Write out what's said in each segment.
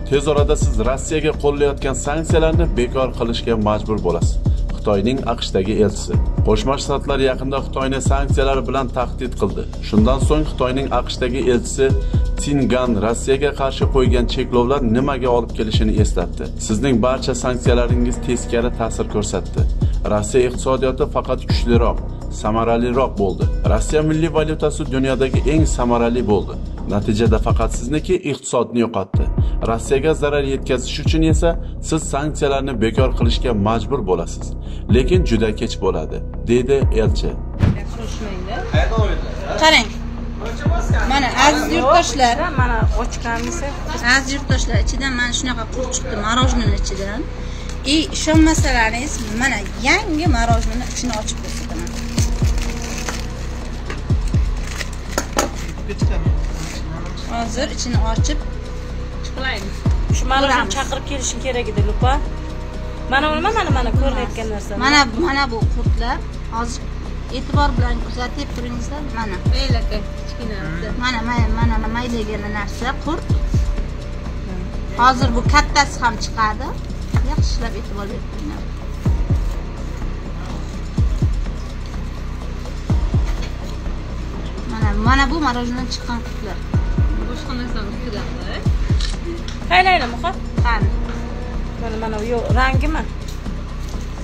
Tez orada siz Rossiyaga qo'llayotgan sanksiyalarni bekor qilishga majbur bo'lasiz. Xitoyning AQShdagi elchisi. Qo'shma Shtatlar yaqinda Xitoyni sanksiyalar bilan tahdid qildi. Shundan so'ng Xitoyning AQShdagi elchisi Qin Gan Rossiyaga qarshi qo'ygan cheklovlar nimaga olib kelishini eslatdi. Sizning barcha sanksiyalaringiz teskari ta'sir ko'rsatdi. Rossiya iqtisodiyoti faqat kuchliroq, samaraliroq bo'ldi. Rossiya milliy valyutasi dunyodagi eng samarali bo'ldi. Natijada faqat sizniki iqtisodni yo'qotdi. Rossiyaga zarar yetkazish uchun esa siz sanksiyalarni bekor qilishga majbur bo'lasiz. Lekin juda kech bo'ladi, dedi elchi. Qarang. Mana aziz yurtdoshlar, mana ochganmiz. Aziz yurtdoshlar, ichidan mana shunaqa qurt chiqdi marojning ichidan. Ishonmasalaringiz, mana yangi marojning ichini ochib ko'rsataman. Hozir ichini ochib chiqlaymiz. Shu marojni chaqirib kelishing kerak edi, Lupa. Mana nima, mana ko'rinayotgan narsa. Mana bu qurtlar. Hozir e'tibor bilan kuzatib turingizlar. Mana maylaka kichkina. Mana maydagina narsa qurt. Hozir bu kattasi ham chiqadi. Yaxshilab e'tibor berib turinglar. Mana bu marojdan chiqqan qurtlar. Boshqa narsani ustida-da. Qaylayli muhab? Qani. Mana bu rangimi?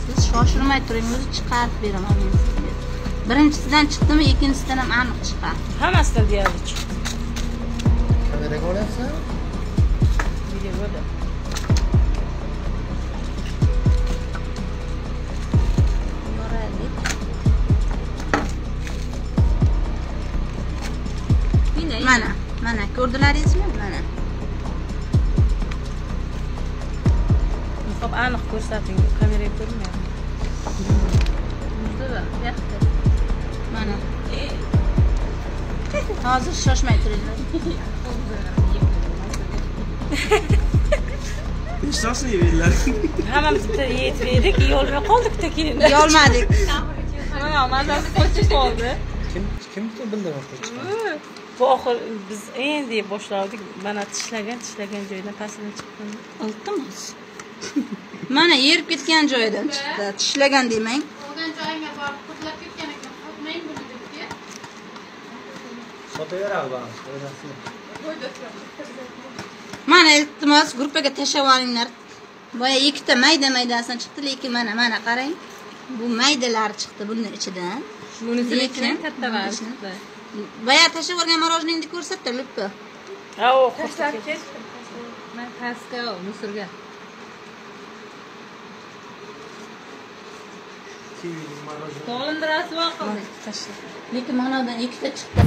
Siz shoshilmay turing, o'zi chiqarib beraman men sizga. Birinchisidan chiqdimi, ikkinchisidan ham aniq chiqadi. Hammasidan deyarli chiqdi. Kameraga olyapsan? Videoda. Yoraylik. Mana ko'rdilaringizmi? Mana. Xo'p, aniq ko'rsating, kameraga ko'rinmayapti. Mana. Hozir shoshmay turinglar. Nechtasini yeydilar? Hammamiz bitta yetib yedik, yeyolmay qoldik-da keyin. Yeyolmadik. Mana mazasi qochib qoldi. Kim bildirmoqda chiqqan? Bu oxir biz endi yeb boshladik. Mana tishlagan joydan pastdan chiqqan. Iltimos. Mana yerib ketgan joyidan chiqdi. Tishlagan demang. Olgan joyimga borib qurtlab ketgan ekan. Sotmang buni debdi. Sotaveradi ba'zi. Mana iltimos gruppaga tashlab olinglar. Boya ikkita mayda-maydasidan chiqdi, lekin mana qarang. Bu maydalari chiqdi buning ichidan. Bunisi lekin kattalari chiqdi. Boya tashlab olgan marojningni ko'rsatdi, Luppa. Ha, o tashlab ketdi. Men pastga, Misrga. To'g'rini rasvo qildik. Lekin manadan ikkita chiqdi.